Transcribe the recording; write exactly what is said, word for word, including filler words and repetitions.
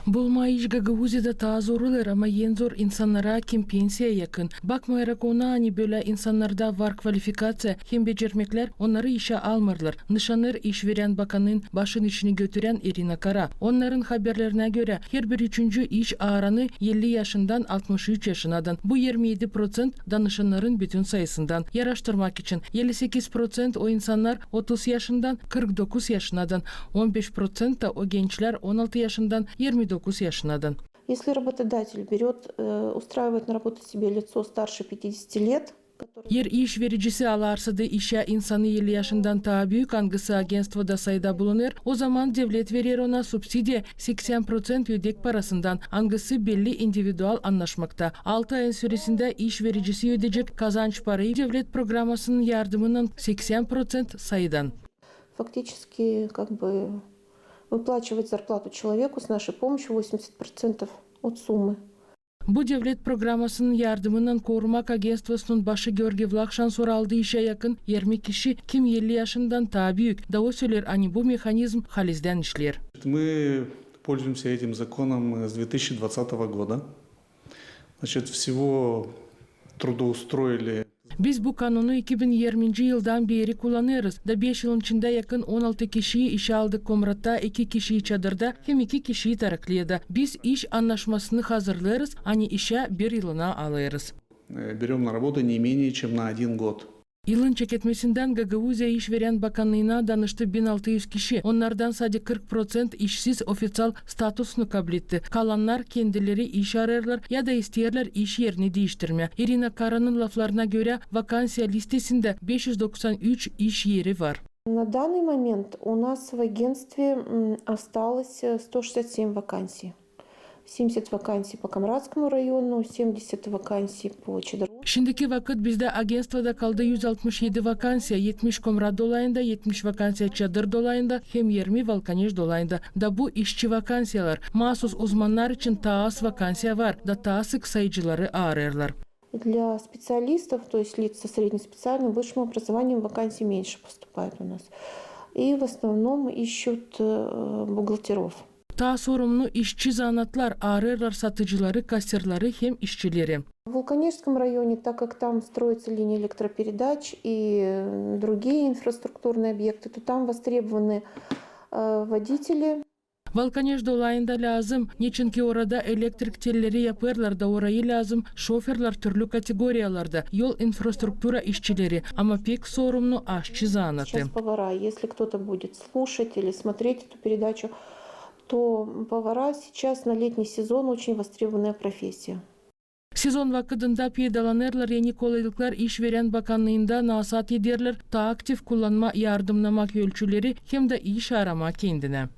Bulmaa iş Gagauziyada taa zor olêr, ama en zor insannara, kim pensiyaya yakın. Bakmayarak ona, ani bölä insannarda var kvalifikaţiya hem becermeklär, onnarı işä almêêrlar. Nışanêr iş verän bakannıın başın işini götürän İrina Kara. Onnarın haberlerinä görä, herbir üçüncü iş aaranı elli yaşından altmış üç yaşınadan. Bu irmi edi proţent danışannarın bütün sayısından. Yaraştırmak için, elli sekiz proţent o insannar otuz yaşından kırk dokuz yaşınadan, on beş proţent da o gençlär on altı yaşından irmi dokuz yaşınadan. Если работодатель берёт, э, устраивает на работу себе лицо старше пятидесяти лет, которое... Eer iş vericisi alarsa da işä insanı elli yaşından taa büük, angısı agentstvoda sayıda bulunêr, ozaman devlet verer ona subsidiya seksän proţent ödek parasından, angısı belli individual annaşmakta. Altı ayın süresindä iş vericisi ödeyecek kazanç parayı devlet programasının yardımınnan seksän proţent sayıdan. Фактически, как бы, выплачивать зарплату человеку с нашей помощью восемьдесят процентов от суммы. Bu devlet programasının yardımınnan korumak agentstvosunun başı Georgiy Vlahşan soraldı işä yakın irmi kişi, kim elli yaşından taa büük. Da o söleer, ani bu mehanizm halizdän işleer. Мы пользуемся этим законом с две тысячи двадцатого года. Значит, всего трудоустроили. Biz bu kanunu iki bin irminci yıldan beeri kullanêrız, da beş yılın içindä yakın on altı kişiyi işä aldık Komratta, iki kişiyi Çadırda hem iki kişiyi Tarakliyada. Biz iş annaşmasını hazırlêêrız, ani işä bir yılına alêrız. Э, берём на работу не менее чем на один год. Yılın çeketmesindän Gagauziya iş verän bakannıına danıştı bin altı üz kişi. Onnardan sade kırk proţent işsiz ofiţial statusunu kabletti. Kalannar kendileri iş arêêrlar ya da isteerlär iş erini diiştirmää. İrina Karanın laflarına görä, vakansiya listesindä beş üz doksan üç iş eri var. На данный момент у нас в агентстве, м, осталось, э, сто шестьдесят семь вакансий. Семьдесят вакансий по Комратскому району, семьдесят вакансий по Чадрову. Şindiki vakıt bizdä agentstvoda kaldı üz altmış edi vakansiya, etmiş Komrat dolayında, etmiş vakansiya Çadır dolayında hem irmi Valkaneş dolayında. Da bu işçi vakansiyalar. Maasuz uzmannar için taa az vakansiya var, da taa sık sayıcıları aarêêrlar. Для специалистов, то есть лиц со средним специальным высшим образованием, вакансий меньше поступает у нас. И в основном ищут, э, бухгалтеров. Taa sorumlu işçi zanaatlar aarêêrlar satıcıları, kassirleri hem işçileri. В Вулканежском районе, так как там строится линия электропередач и, э, другие инфраструктурные объекты, то там востребованы, э, водители. Valkaneş dolayında lääzım, neçinki orada elektrik telleri yapêrlar, da orayı lääzım şoferlär türlü kategoriyalarda, yol infrastruktura işçileri, ama pek sorumlu aşçı zanaatı. Сейчас повара, если кто-то будет слушать или смотреть эту передачу, то повара сейчас на летний сезон очень востребованная профессия. Sezon vakıdında peydalanêrlar eni kolaylıklar iş verän bakannıında, nasaat ederlär taa aktiv kullanmaa yardımnamak ölçüleri hem dä iş aaramaa kendinä.